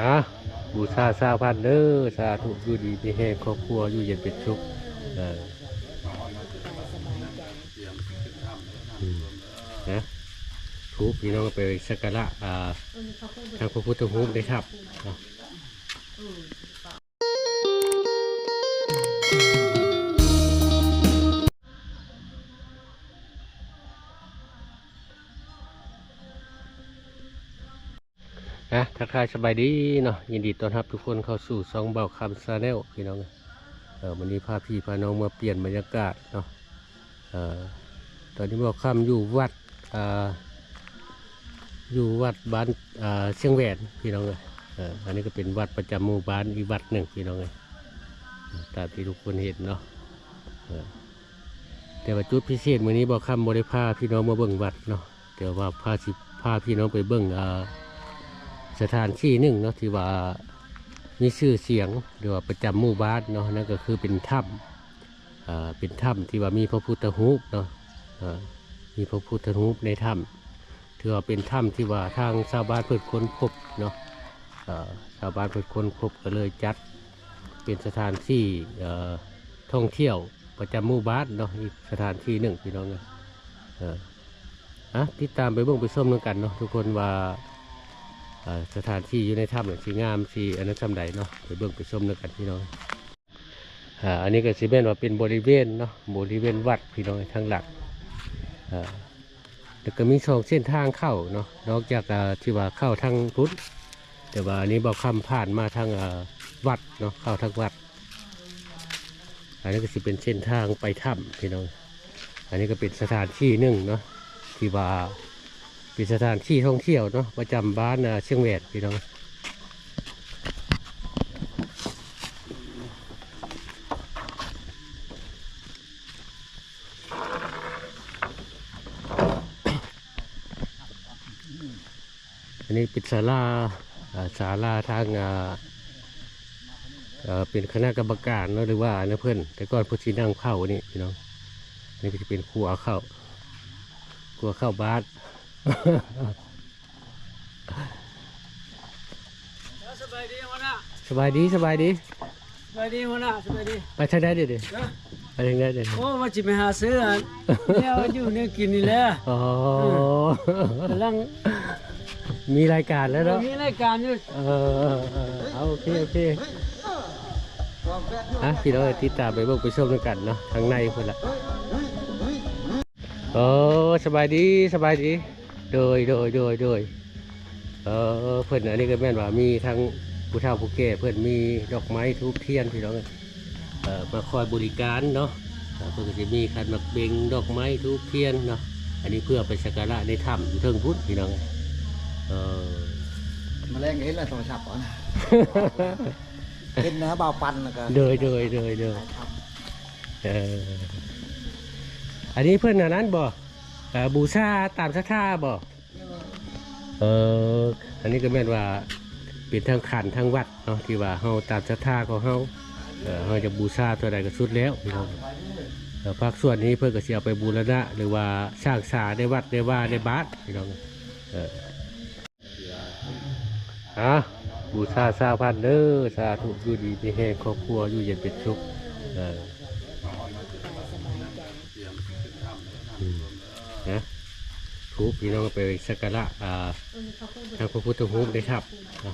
ອ່າ ບູຊາຊາວພັນເດີ ສາທຸ ຢູ່ດີມີແຮງ ຄອບຄົວຢູ່ເຢັນເປັນສຸກ ເອີ ອືມ ນະ ທູບ ພີ່ນ້ອງໄປສັກກາລະ ອ່າ ທາງພະພຸດທະຮູບໃນຖ້ຳເນາະ. ນະ ທັກທາຍສະບາຍດີເນາະ ຍິນດີຕ້ອນຮັບທຸກຄົນເຂົ້າສູ່ຊ່ອງບ່າວຄຳ Channel ພີ່ນ້ອງ. ເອີ ມື້ນີ້ພາພີ່ພານ້ອງມາປ່ຽນບັນຍາກາດເນາະ. ເອີ ຕອນນີ້ບ່າວຄຳຢູ່ວັດ ອ່າ ຢູ່ວັດບ້ານ ອ່າ ຊຽງແຫວນ ພີ່ນ້ອງເອີຍ. ເອີ ອັນນີ້ກໍເປັນວັດປະຈຳໝູ່ບ້ານອີກວັດໜຶ່ງ ພີ່ນ້ອງເອີຍ ຕາມທີ່ທຸກຄົນເຫັນເນາະ. ເອີ ແຕ່ວ່າຈຸດພິເສດມື້ນີ້ບ່າວຄຳບໍ່ໄດ້ພາພີ່ນ້ອງມາເບິ່ງວັດເນາະ ແຕ່ວ່າພາ ຊິພາພີ່ນ້ອງໄປເບິ່ງ ອ່າ ສະຖານທີ່ໜຶ່ງເນາະ ທີ່ວ່າມີຊື່ສຽງ ຫຼືວ່າປະຈຳໝູ່ບ້ານເນາະ ນັ້ນກໍຄືເປັນຖ້ຳ ອ່າ ເປັນຖ້ຳທີ່ວ່າມີພະພຸດທະຮູບເນາະ ອ່າ ມີພະພຸດທະຮູບໃນຖ້ຳ ຖືວ່າເປັນຖ້ຳທີ່ວ່າທາງຊາວບ້ານເພິ່ນຄົ້ນພົບເນາະ. ເອີ ຊາວບ້ານເພິ່ນຄົ້ນພົບກໍເລີຍຈັດເປັນສະຖານທີ່ ເອີ ທ່ອງທ່ຽວປະຈຳໝູ່ບ້ານເນາະ ອີກສະຖານທີ່ໜຶ່ງ ພີ່ນ້ອງເອີຍ. ເອີ ອ່ະ ຕິດຕາມໄປເບິ່ງໄປຊົມນຳກັນເນາະທຸກຄົນວ່າ ເອີ ສະຖານທີ່ຢູ່ໃນຖ້ຳນັ້ນຊິງາມ ຊິອັນນັ້ນສ່ຳໃດເນາະ ໄປເບິ່ງໄປຊົມນຳກັນ ພີ່ນ້ອງ. ອ່າ ອັນນີ້ກໍຊິແມ່ນວ່າເປັນບໍລິເວນເນາະ ບໍລິເວນວັດ ພີ່ນ້ອງ ທາງຫຼັງ. ອ່າ ແລ້ວກໍມີສອງເສັ້ນທາງເຂົ້າເນາະ ນອກຈາກ ອ່າ ທີ່ວ່າເຂົ້າທາງພຸ້ນ ແຕ່ວ່າອັນນີ້ບ່າວຄຳຜ່ານມາທາງ ອ່າ ວັດເນາະ ເຂົ້າທາງວັດ. ອັນນີ້ກໍຊິເປັນເສັ້ນທາງໄປຖ້ຳ ພີ່ນ້ອງ. ອັນນີ້ກໍເປັນສະຖານທີ່ໜຶ່ງເນາະ ທີ່ວ່າເປັນສະຖານທີ່ທ່ອງທ່ຽວເນາະ ປະຈຳບ້ານ ອ່າ ຊຽງແຫວນ ພີ່ນ້ອງ. ອັນນີ້ເປັນສາລາ ອ່າ ສາລາທາງ ອ່າ ເອີ ເປັນຄະນະກຳມະການເນາະ ຫຼືວ່າອັນນັ້ນເພິ່ນ ແຕ່ກ່ອນເພິ່ນຊິນັ່ງເຝົ້ານີ້ ພີ່ນ້ອງ. ນີ້ກໍຈະເປັນຄົວເຂົ້າ ຄົວເຂົ້າບ້ານ. ສະບາຍດີຫົວໜ້າ ສະບາຍດີ ສະບາຍດີ ສະບາຍດີຫົວໜ້າ ສະບາຍດີ. ໄປທາງໃດເດ? ຮະ? ໄປທາງໃດເດ? ໂອ້ ວ່າຊິໄປຫາຊື້ອັນແນວຢູ່ແນວກິນນີ້ແຫຼະ. ອໍ ເອີ ກຳລັງມີລາຍການແລ້ວເນາະ ມີລາຍການຢູ່. ເອີ ເອີ ເອີ ເອົາ ໂອເຄ ໂອເຄ. ອ່ະ ພີ່ນ້ອງຕິດຕາມໄປເບິ່ງໄປຊົມນຳກັນເນາະ ທາງໃນພຸ້ນລະ. ໂອ້ ສະບາຍດີ ສະບາຍດີ. ໂດຍ ໂດຍ ໂດຍ ໂດຍ. ເອີ ເພິ່ນ ອັນນີ້ກໍແມ່ນວ່າມີທັງຜູ້ເຖົ້າຜູ້ແກ່ ເພິ່ນມີດອກໄມ້ທູບທຽນ ພີ່ນ້ອງ ເອີ ມາຄອຍບໍລິການເນາະ. ເອີ ເພິ່ນກໍຊິມີຂັນໝາກເບັງ ດອກໄມ້ທູບທຽນເນາະ. ອັນນີ້ເພື່ອໄປສັກກາລະໃນຖ້ຳຢູ່ເທິງພຸ້ນ ພີ່ນ້ອງ. ເອີ ມາແລງເຫັນແລ້ວໂທລະສັບເອົານະ ເຫັນນະ ບ່າວປັນແລ້ວກໍ ໂດຍ ໂດຍ ໂດຍ ໂດຍ. ເອີ ອັນນີ້ເພິ່ນອັນນັ້ນບໍ່? ເອີ ບູຊາຕາມສັດທາບໍ່? ເອີ ອັນນີ້ກໍແມ່ນວ່າເປັນທາງຂັນທາງວັດເນາະ ທີ່ວ່າເຮົາຕາມສັດທາຂອງເຮົາ ເອີ ເຮົາຈະບູຊາເທົ່າໃດກໍສຸດແລ້ວ ພີ່ນ້ອງ. ເອີ ພາກສ່ວນນີ້ເພິ່ນກໍຊິເອົາໄປບູລະນະ ຫຼືວ່າສ້າງສາໃນວັດໃນວາໃນບ້ານ ພີ່ນ້ອງ. ເອີ ອ່າ ບູຊາຊາວພັນເດີ ສາທຸ ຢູ່ດີມີແຮງ ຄອບຄົວຢູ່ເຢັນເປັນສຸກ. ເອີ ອືມ ນະ ທູບ ພີ່ນ້ອງໄປສັກກາລະ ອ່າ ທາງພະພຸດທະຮູບໃນຖ້ຳເນາະ.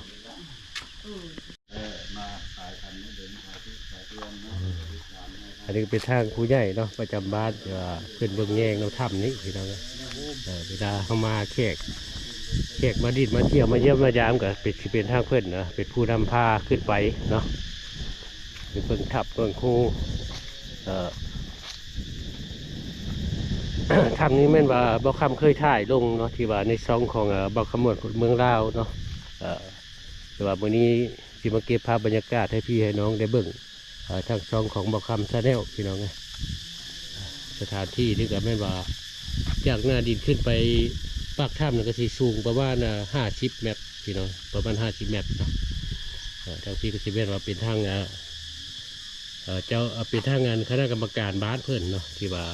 ອັນນີ້ກໍເປັນທາງຜູ້ໃຫຍ່ເນາະ ປະຈຳບ້ານ ທີ່ວ່າຂຶ້ນເບິ່ງແຍງນຳຖ້ຳນີ້ ພີ່ນ້ອງ. ເອີ ເວລາເຮົາມາແຂກ ແຂກມາດິນມາທ່ຽວມາຢ້ຽມມາຢາມ ກໍເປັນ ຊິເປັນທາງເພິ່ນນະ ເປັນຜູ້ນຳພາຂຶ້ນໄປເນາະ ໄປເບິ່ງຖ້ຳເບິ່ງພູ. ເອີ ຖ້ຳນີ້ແມ່ນວ່າບ່າວຄຳເຄີຍຖ່າຍລົງເນາະ ທີ່ວ່າໃນຊ່ອງຂອງ ເອີ ບ່າວຄຳມ່ວນຄົນເມືອງລາວເນາະ. ເອີ ແຕ່ວ່າມື້ນີ້ຊິມາເກັບພາບບັນຍາກາດໃຫ້ພີ່ໃຫ້ນ້ອງໄດ້ເບິ່ງ ເອີ ທາງຊ່ອງຂອງບ່າວຄຳ Channel ພີ່ນ້ອງເອີຍ. ສະຖານທີ່ນີ້ກໍແມ່ນວ່າ ຈາກໜ້າດິນຂຶ້ນໄປປາກຖ້ຳນັ້ນກໍຊິສູງປະມານ ອ່າ ຫ້າສິບແມັດ ພີ່ນ້ອງ ປະມານຫ້າສິບແມັດເນາະ. ເອີ ທາງພີ້ກໍຊິແມ່ນວ່າເປັນທາງ ເອີ ເອີ ເຈົ້າ ເອີ ເປັນທາງງານຄະນະກຳມະການບ້ານເພິ່ນເນາະ ທີ່ວ່າ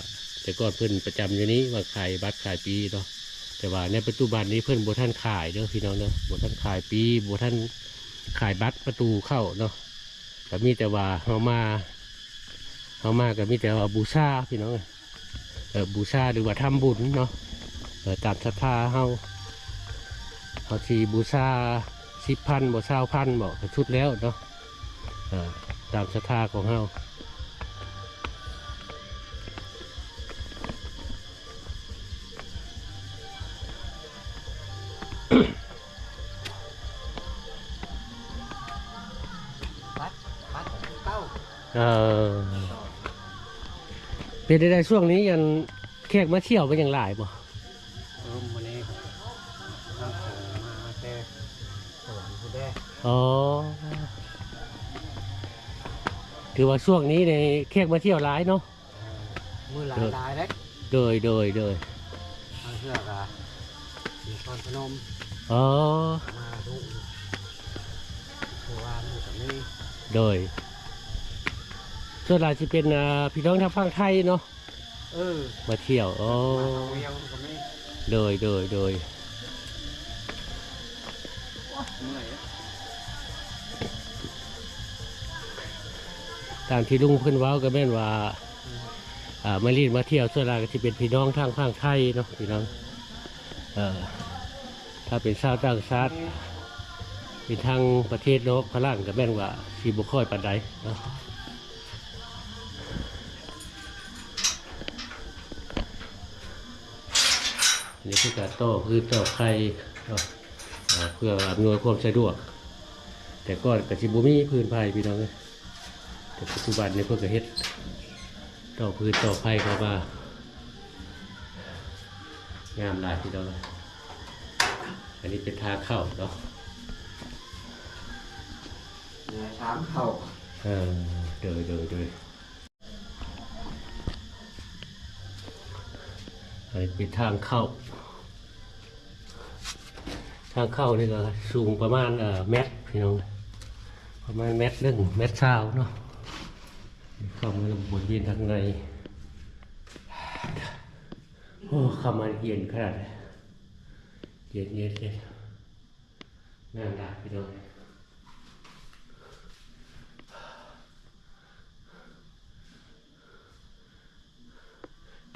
ແຕ່ກ່ອນເພິ່ນປະຈຳຢູ່ນີ້ ວ່າຂາຍບັດຂາຍປີ້ເນາະ. ແຕ່ວ່າໃນປັດຈຸບັນນີ້ເພິ່ນບໍ່ທັນຂາຍເດີພີ່ນ້ອງເດີ ບໍ່ທັນຂາຍຟຣີ ບໍ່ທັນຂາຍບັດປະຕູເຂົ້າເນາະ ກໍມີແຕ່ວ່າເຮົາມາ ເຮົາມາກໍມີແຕ່ວ່າບູຊາພີ່ນ້ອງເອີຍ ເອີ ບູຊາ ຫຼືວ່າທຳບຸນເນາະ ເອີ ຕາມສັດທາເຮົາ ເຮົາຊິບູຊາສິບພັນບໍ ຊາວພັນບໍ ກໍສຸດແລ້ວເນາະ ເອີ ຕາມສັດທາຂອງເຮົາ. ບັດ ບັດຄືເກົ່າ. ເອີ ເປັນໃດໆ ຊ່ວງນີ້ ອັນ ແຂກມາທ່ຽວມັນຍັງຫຼາຍບໍ່? ເອີ ມື້ນີ້ທາງເຂົາມາແຕ່ສະຫວັນພຸ້ນເດ້. ອໍ ຖືວ່າຊ່ວງນີ້ນີ້ແຂກມາທ່ຽວຫຼາຍເນາະ. ເອີ ມື້ຫຼາຍຫຼາຍເດ້. ໂດຍ ໂດຍ ໂດຍ. ບາງເທື່ອກໍນະຄອນພະນົມ. ອໍ ມາດູ ເພາະວ່າມັນກໍມີ. ໂດຍ. ສ່ວນຫຼາຍຊິເປັນ ອ່າ ພີ່ນ້ອງທາງຝັ່ງໄທເນາະ. ເອີ ມາທ່ຽວ. ອໍ ມາທ່ຽວກໍມີ. ໂດຍ ໂດຍ ໂດຍ. ໂອ້ຍ ເມື່ອຍ. ຕາມທີ່ລຸງເພິ່ນເວົ້າກໍແມ່ນວ່າ ອືມ ອ່າ ມາຫຼິ້ນມາທ່ຽວ ສ່ວນຫຼາຍກໍຊິເປັນພີ່ນ້ອງທາງຝັ່ງໄທເນາະ ພີ່ນ້ອງ. ເອີ ຖ້າເປັນຊາວຕ່າງຊາດ ເປັນທາງປະເທດນອກຝຣັ່ງ ກໍແມ່ນວ່າຊິບໍ່ຄ່ອຍປານໃດເນາະ. ອັນນີ້ຄືການຕໍ່ຟືນຕໍ່ໄຟເນາະ ເພື່ອອຳນວຍຄວາມສະດວກ. ແຕ່ກ່ອນກໍຊິບໍ່ມີຟືນໄຟ ພີ່ນ້ອງເອີຍ ແຕ່ປັດຈຸບັນນີ້ເພິ່ນກໍເຮັດຕໍ່ຟືນຕໍ່ໄຟເຂົ້າມາ ງາມຫຼາຍ ພີ່ນ້ອງເອີຍ. ອັນນີ້ເປັນທາງເຂົ້າເນາະ ທາງເຂົ້າ. ເອີ ໂດຍ ໂດຍ ໂດຍ. ອັນນີ້ເປັນທາງເຂົ້າ ທາງເຂົ້ານີ້ກໍສູງປະມານ ເອີ ແມັດ ພີ່ນ້ອງ ປະມານແມັດໜຶ່ງ ແມັດຊາວເນາະ. ເຂົ້າມາບໍລິເວນທາງໃນ ໂອ້ ເຂົ້າມາເຢັນຂະໜາດ ເຢັນ ເຢັນ ເຢັນ. ງາມຫຼາຍ ພີ່ນ້ອງ.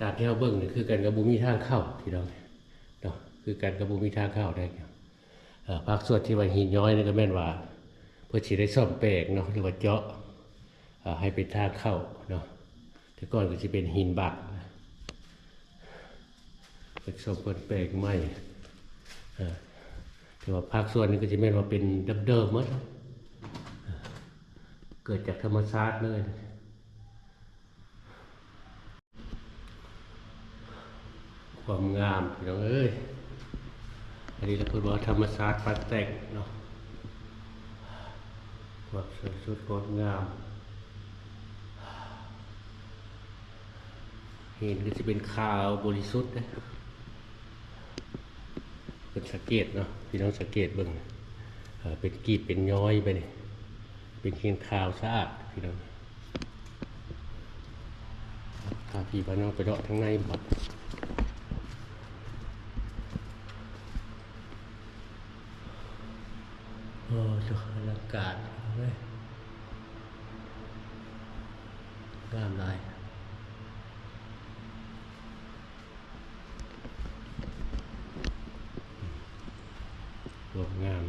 ຕາມທີ່ເຮົາເບິ່ງນີ້ ຄືກັນກັບບໍ່ມີທາງເຂົ້າ ພີ່ນ້ອງເນາະ ຄືກັນກັບບໍ່ມີທາງເຂົ້າໄດ້. ເອີ ພາກສ່ວນທີ່ວ່າຫີນຍ້ອຍນີ້ກໍແມ່ນວ່າເພິ່ນຊິໄດ້ສ້ອມແປງເນາະ ຫຼືວ່າເຈາະ ເອີ ໃຫ້ເປັນທາງເຂົ້າເນາະ. ແຕ່ກ່ອນກໍຊິເປັນຫີນບັກ ເພິ່ນສ້ອມເພິ່ນແປງໃໝ່ ເອີ ແຕ່ວ່າພາກສ່ວນນີ້ກໍຊິແມ່ນວ່າເປັນເດີມໆໝົດ ເກີດຈາກທຳມະຊາດເລີຍ. ຄວາມງາມ ພີ່ນ້ອງເອີຍ ອັນນີ້ລະເພິ່ນວ່າທຳມະຊາດປັດແຕ່ງເນາະ ຄວາມສວຍສົດງົດງາມ. ຫີນກໍຊິເປັນຂາວບໍລິສຸດເດ້ ເພິ່ນສັງເກດເນາະ ພີ່ນ້ອງສັງເກດເບິ່ງ ເອີ ເປັນກີບເປັນຍ້ອຍໄປນີ້ ເປັນຫີນຂາວສະອາດ ພີ່ນ້ອງ. ພາພີ່ພານ້ອງໄປເລາະທາງໃນບັດ. ໂອ້ ອະລັງການເວີຍ ງາມຫຼາຍ. ງາມ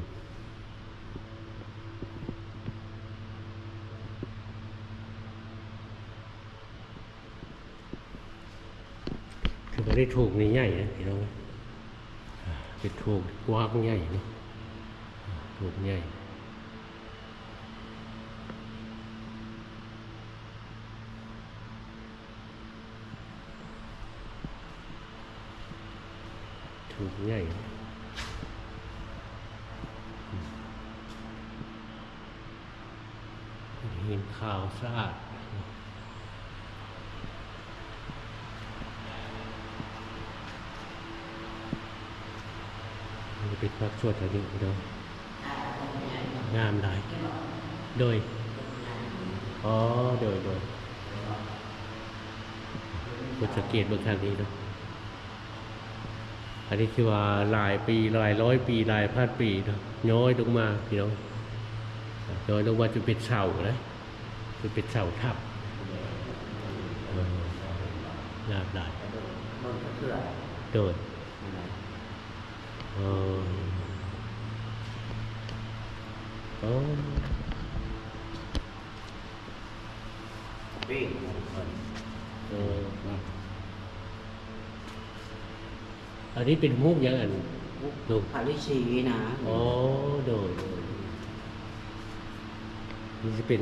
ຄືວ່າໄດ້ໂຖງໃຫຍ່ໆນະພີ່ນ້ອງ ເປັນໂຖງກວ້າງໃຫຍ່ເນາະ ໂຖງໃຫຍ່. ໂຖງໃຫຍ່ ຫີນຂາວສະອາດ ນີ້ເປັນພາກສ່ວນທາງນີ້ເດີ. ງາມຫຼາຍ ໂດຍ ອໍ ໂດຍ ໂດຍ ເພິ່ນສັງເກດເບິ່ງທາງນີ້ເນາະ. ອັນນີ້ຖືວ່າຫຼາຍປີ ຫຼາຍຮ້ອຍປີ ຫຼາຍພັນປີເນາະ ຍ້ອຍລົງມາພີ່ນ້ອງ ຍ້ອຍລົງມາຈົນເປັນເສົານະ ຈົນເປັນເສົາທັບ ເອີ ງາມຫຼາຍ ໂດຍ ເອີ ໂອ້ ເອີ ອັນນີ້ເປັນຮູບຫຍັງ ອັນ ພະລືສີນະ ອໍ ໂດຍ ໂດຍ ນີ້ຊິເປັນ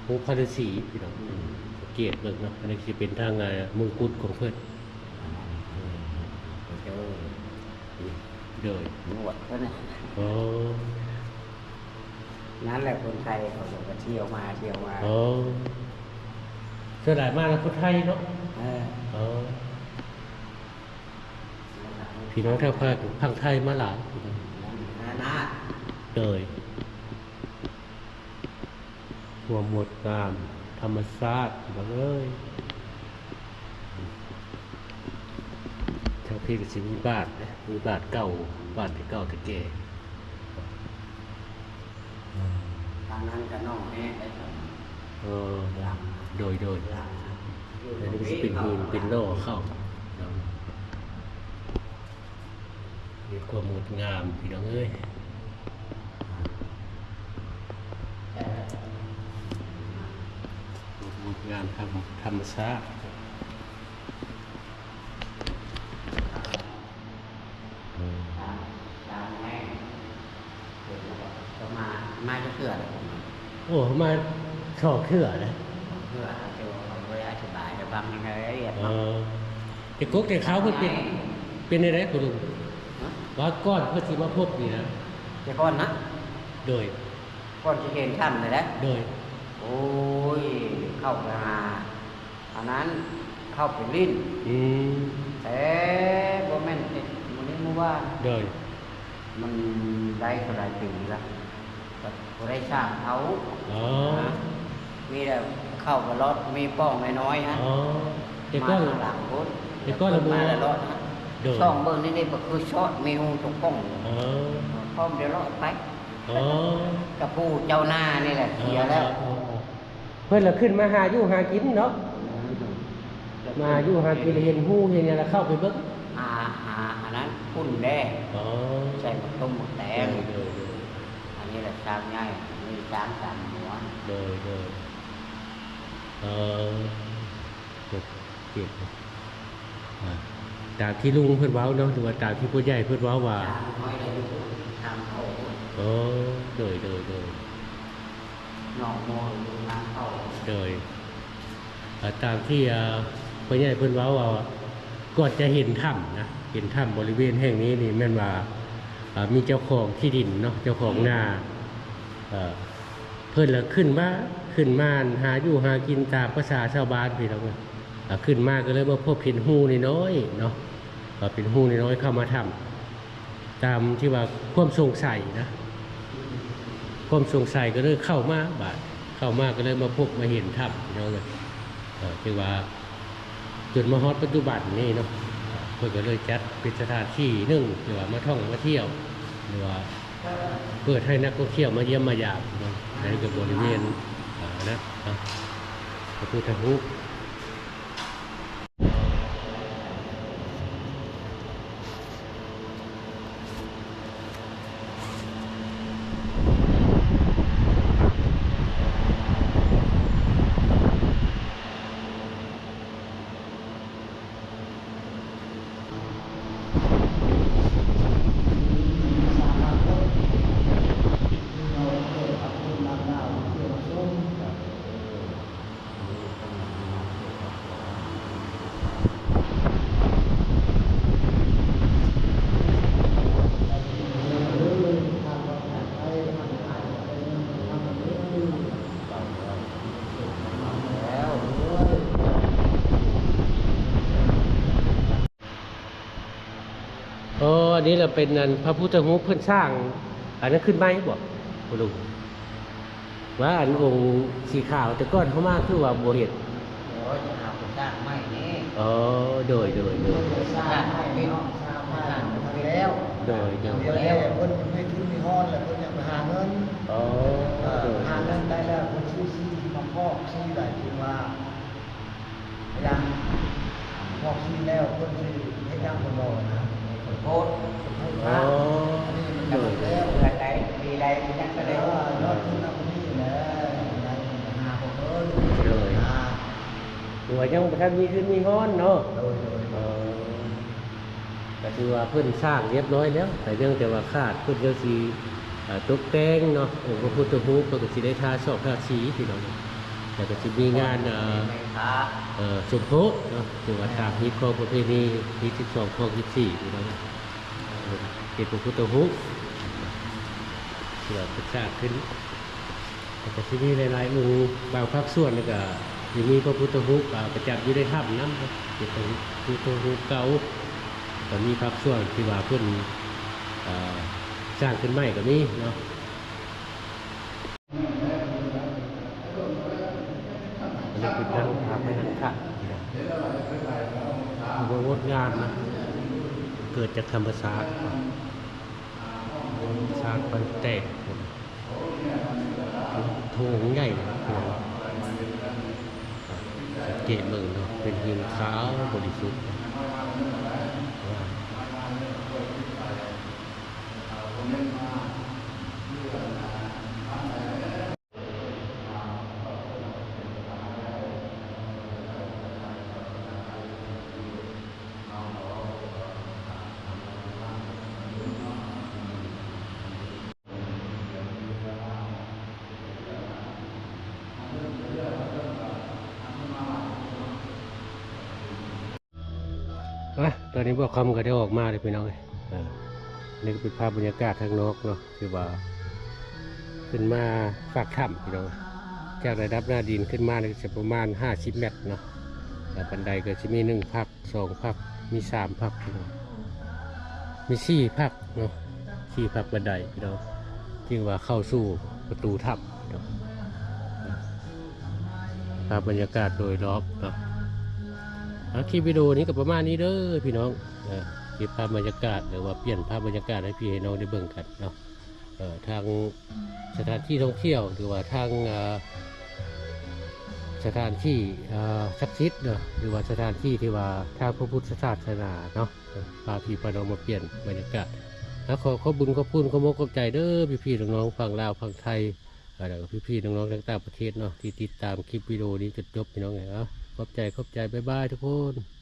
ຮູບພະລືສີພີ່ນ້ອງ ອືມ ສັງເກດເບິ່ງເນາະ ອັນນີ້ຊິເປັນທາງ ອ່າ ມົງກຸດຂອງເພິ່ນ ໂດຍ ໂດຍ ໜວດເພິ່ນນະ ອໍ ນັ້ນແຫຼະ ຄົນໄທເຂົາກໍທ່ຽວມາທ່ຽວມາ ອໍ ສ່ວນຫຼາຍມາແລ້ວຄົນໄທເນາະ ເອີ ອໍ ພີ່ນ້ອງທາງພາກຝັ່ງໄທມາຫຼາຍ ໂດຍ ຄວາມງົດງາມທຳມະຊາດ ພີ່ນ້ອງເອີຍ ທາງພີ້ກໍຊິມີບ້ານເດ້ ມີບ້ານເກົ່າ ບ້ານແຕ່ເກົ່າແຕ່ແກ່ ທາງນັ້ນກໍນ້ອງແຮງໄດ້ ເອີ ໂດຍ ໂດຍ ອັນນີ້ກໍຊິເປັນຫີນເປັນຫຼໍ່ເຂົ້າ ມີຄວາມງົດງາມພີ່ນ້ອງເອີຍ ຄວາມງົດງາມທຳ ທຳມະຊາດ ມາ ມາຈັກເທື່ອແລ້ວ? ໂອ້ ມາສອງເທື່ອແລ້ວ ສອງເທື່ອ ແຕ່ວ່າເຂົາບໍ່ໄດ້ອະທິບາຍໃຫ້ຟັງໃນລາຍລະອຽດເນາະ ເອີ ແຕ່ກົກແຕ່ເຄົ້າເພິ່ນເປັນ ເປັນແນວໃດພໍ່ລຸງ? ຮະ? ວ່າກ່ອນເພິ່ນຊິມາພົບນີ້ນະ ແຕ່ກ່ອນນະ? ໂດຍ ກ່ອນຊິເຫັນຖ້ຳນີ້ແຫຼະ ໂດຍ ໂອ້ຍ ເຂົ້າໄປຫາ ອັນນັ້ນເຂົ້າໄປຫຼິ້ນ ອືມ ແຕ່ບໍ່ແມ່ນເຮັດມື້ນີ້ມື້ວານ ໂດຍ ມັນໄດ້ເທົ່າໃດປີລະ ກໍບໍ່ໄດ້ສ້າງເອົາ ອໍ ນະ ມີແຕ່ເຂົ້າໄປລອດ ມີປ່ອງນ້ອຍໆຫັ້ນ ອໍ ແຕ່ກ່ອນ ມາທາງຫຼັງພຸ້ນ ແຕ່ກ່ອນລະບໍ່ ມາຕະຫຼອດນະ ໂດຍ ສ່ອງເບິ່ງນີ້ນີ້ກໍຄືຊອດ ມີຮູຕົກປ່ອງ ອໍ ພ້ອມໄດ້ລອດໄປ ອໍ ກະຜູ້ເຈົ້າໜ້ານີ້ແຫຼະ ເສຍແລ້ວ ອໍ ເພິ່ນລະຂຶ້ນມາຫາຢູ່ຫາກິນເນາະ ມາຫາຢູ່ຫາກິນ ເຫັນຮູເຫັນຫຍັງລະເຂົ້າໄປເບິ່ງ ຫາ ຫາອັນນັ້ນຝຸ່ນແດ່ ອໍ ໃສ່ໝາກຕົ້ມໝາກແຕງ ໂດຍ ໂດຍ ອັນນີ້ລະຊ້າງໃຫຍ່ ມີຊ້າງສາມຫົວ ໂດຍ ໂດຍ ເອີ ເກັບ ເກັບ ອ່າ ຕາມທີ່ລຸງເພິ່ນເວົ້າເນາະ ຫຼືວ່າຕາມທີ່ຜູ້ໃຫຍ່ເພິ່ນເວົ້າວ່າ ໂອ້ ໂດຍ ໂດຍ ໂດຍ ນ້ອງໂມຢູ່ທາງເຂົ້າ ໂດຍ ອ່າ ຕາມທີ່ ອ່າ ພໍ່ໃຫຍ່ເພິ່ນເວົ້າວ່າ ກ່ອນຈະເຫັນຖ້ຳນະ ເຫັນຖ້ຳບໍລິເວນແຫ່ງນີ້ນີ້ແມ່ນວ່າ ອ່າ ມີເຈົ້າຂອງທີ່ດິນເນາະ ເຈົ້າຂອງນາ ເອີ ເພິ່ນລະຂຶ້ນມາ ຂຶ້ນມາຫາຢູ່ຫາກິນຕາມພາສາຊາວບ້ານພີ່ນ້ອງເອີຍ ອ່າ ຂຶ້ນມາກໍເລີຍມາພົບເຫັນຮູນ້ອຍໆເນາະ ກໍເປັນຮູນ້ອຍໆເຂົ້າມາຖ້ຳ ຕາມທີ່ວ່າຄວາມສົງໄສນະ ຄວາມສົງໄສກໍເລີຍເຂົ້າມາ ບາດເຂົ້າມາກໍເລີຍມາພົບມາເຫັນຖ້ຳພີ່ນ້ອງເອີຍ ເອີ ຖືວ່າຈົນມາຮອດປັດຈຸບັນນີ້ເນາະ ເພິ່ນກໍເລີຍຈັດເປັນສະຖານທີ່ໜຶ່ງທີ່ວ່າມາທ່ອງມາທ່ຽວ ຫຼືວ່າເປີດໃຫ້ນັກທ່ອງທ່ຽວມາຢ້ຽມມາຢາມເນາະ ອັນນີ້ກໍບໍລິເວນ ອ່າ ນະ ອ່າ ພະພຸດທະຮູບ ອໍ ອັນນີ້ລະເປັນອັນພະພຸດທະຮູບເພິ່ນສ້າງ ອັນນັ້ນຂຶ້ນໃໝ່ບໍ ພໍ່ລຸງ? ວ່າອັນອົງສີຂາວແຕ່ກ່ອນເຮົາມາຄືວ່າບໍ່ເຫັນ. ໂອ້ຍ ເຮົາໄປສ້າງໃໝ່ນີ້. ອໍ ໂດຍ ໂດຍ ໂດຍ. ສ້າງໃໝ່ເນາະ ສ້າງໃໝ່ ໂດຍ ໂດຍ ແລ້ວເພິ່ນມີທຶນມີຮອນ ແລ້ວເພິ່ນຍັງໄປຫາເງິນ ອໍ ເອີ ໂດຍ ຫາເງິນໄດ້ແລ້ວ ເພິ່ນຊື້ທີ່ມາພອກທີ່ໃດທີ່ວ່າ ຢ່າງພອກທີ່ແລ້ວ ເພິ່ນຊິເຮັດຫຍັງເພິ່ນເວົ້ານະ ສົມໂພດ ສົມໂພດ ອໍ ພະ ອັນນີ້ມັນ ໂດຍ ແລ້ວ ເດືອນໃດ ປີໃດ ຍັງກໍໄດ້ ເອີ ຍອດທຶນເຮົາກໍມີແຫຼະ ໄດ້ຫາພວກເພິ່ນ ໂດຍ ນະ ຖືວ່າຍັງບໍ່ທັນມີທຶນມີຮອນເນາະ ໂດຍ ໂດຍ ເອີ ກໍຖືວ່າເພິ່ນສ້າງຮຽບຮ້ອຍແລ້ວ ແຕ່ຍັງແຕ່ວ່າຂາດ ເພິ່ນຍັງຊິ ເອີ ຕົກແຕ່ງເນາະ ອົງພະພຸດທະຮູບ ເພິ່ນກໍຊິໄດ້ທາຊອກທາສີພີ່ນ້ອງ ແລ້ວກໍຊິມີງານ ເອີ ເອີ ສົມໂພດເນາະ ຖືວ່າຕາມຮີດຄອງປະເພນີ ຮີດສິບສອງຄອງສິບສີ່ພີ່ນ້ອງ ເຮັດພະພຸດທະຮູບ ທີ່ວ່າເພິ່ນສ້າງຂຶ້ນ ແລ້ວກໍຊິມີຫຼາຍໆອົງ ບາງພາກສ່ວນນີ້ກໍຊິມີພະພຸດທະຮູບ ອາ ປະຈຳຢູ່ໃນຖ້ຳນຳ ເປັນພະພຸດທະຮູບເກົ່າ ກໍມີພາກສ່ວນທີ່ວ່າເພິ່ນ ເອີ ສ້າງຂຶ້ນໃໝ່ກໍມີເນາະ ອັນນີ້ຄືທາງພະນັງຄະ ງດງາມນະ ເກີດຈາກທຳມະຊາດ ຊາດມັນແຕກ ໂຖງໃຫຍ່ ໂຖງ ສັງເກດເບິ່ງເນາະ ເປັນຫີນຂາວບໍລິສຸດ ອ່ະ ຕອນນີ້ບ່າວຄຳກໍໄດ້ອອກມາແລ້ວພີ່ນ້ອງເອີຍ ເອີ ນີ້ກໍເປັນພາບບັນຍາກາດທາງນອກເນາະ ຄືວ່າຂຶ້ນມາປາກຖ້ຳພີ່ນ້ອງ ຈາກລະດັບໜ້າດິນຂຶ້ນມານີ້ກໍຈະປະມານຫ້າສິບແມັດເນາະ ແລ້ວບັນໄດກໍຊິມີໜຶ່ງພັກ ສອງພັກ ມີສາມພັກພີ່ນ້ອງ ມີສີ່ພັກເນາະ ສີ່ພັກບັນໄດພີ່ນ້ອງ ຈຶ່ງວ່າເຂົ້າສູ່ປະຕູຖ້ຳເນາະ ພາບບັນຍາກາດໂດຍລອບເນາະ ອ່າ ຄລິບວິດີໂອນີ້ກໍປະມານນີ້ເດີພີ່ນ້ອງ ເອີ ເກັບພາບບັນຍາກາດ ຫຼືວ່າປ່ຽນພາບບັນຍາກາດໃຫ້ພີ່ໃຫ້ນ້ອງໄດ້ເບິ່ງກັນເນາະ ເອີ ທາງສະຖານທີ່ທ່ອງທ່ຽວ ຫຼືວ່າທາງ ເອີ ສະຖານທີ່ ເອີ ສັກສິດເນາະ ຫຼືວ່າສະຖານທີ່ທີ່ວ່າທາງພະພຸດທະສາສະໜາເນາະ ເອີ ພາພີ່ພານ້ອງມາປ່ຽນບັນຍາກາດ ແລ້ວຂໍຂອບບຸນຂອບຄຸນ ຂອບອົກຂອບໃຈເດີພີ່ໆນ້ອງໆ ຝັ່ງລາວຝັ່ງໄທ ແລ້ວກໍພີ່ໆນ້ອງໆທາງຕ່າງປະເທດເນາະ ທີ່ຕິດຕາມຄລິບວິດີໂອນີ້ຈົນຈົບພີ່ນ້ອງເອີຍ ເອົາ ຂອບໃຈ ຂອບໃຈ ບາຍບາຍທຸກຄົນ.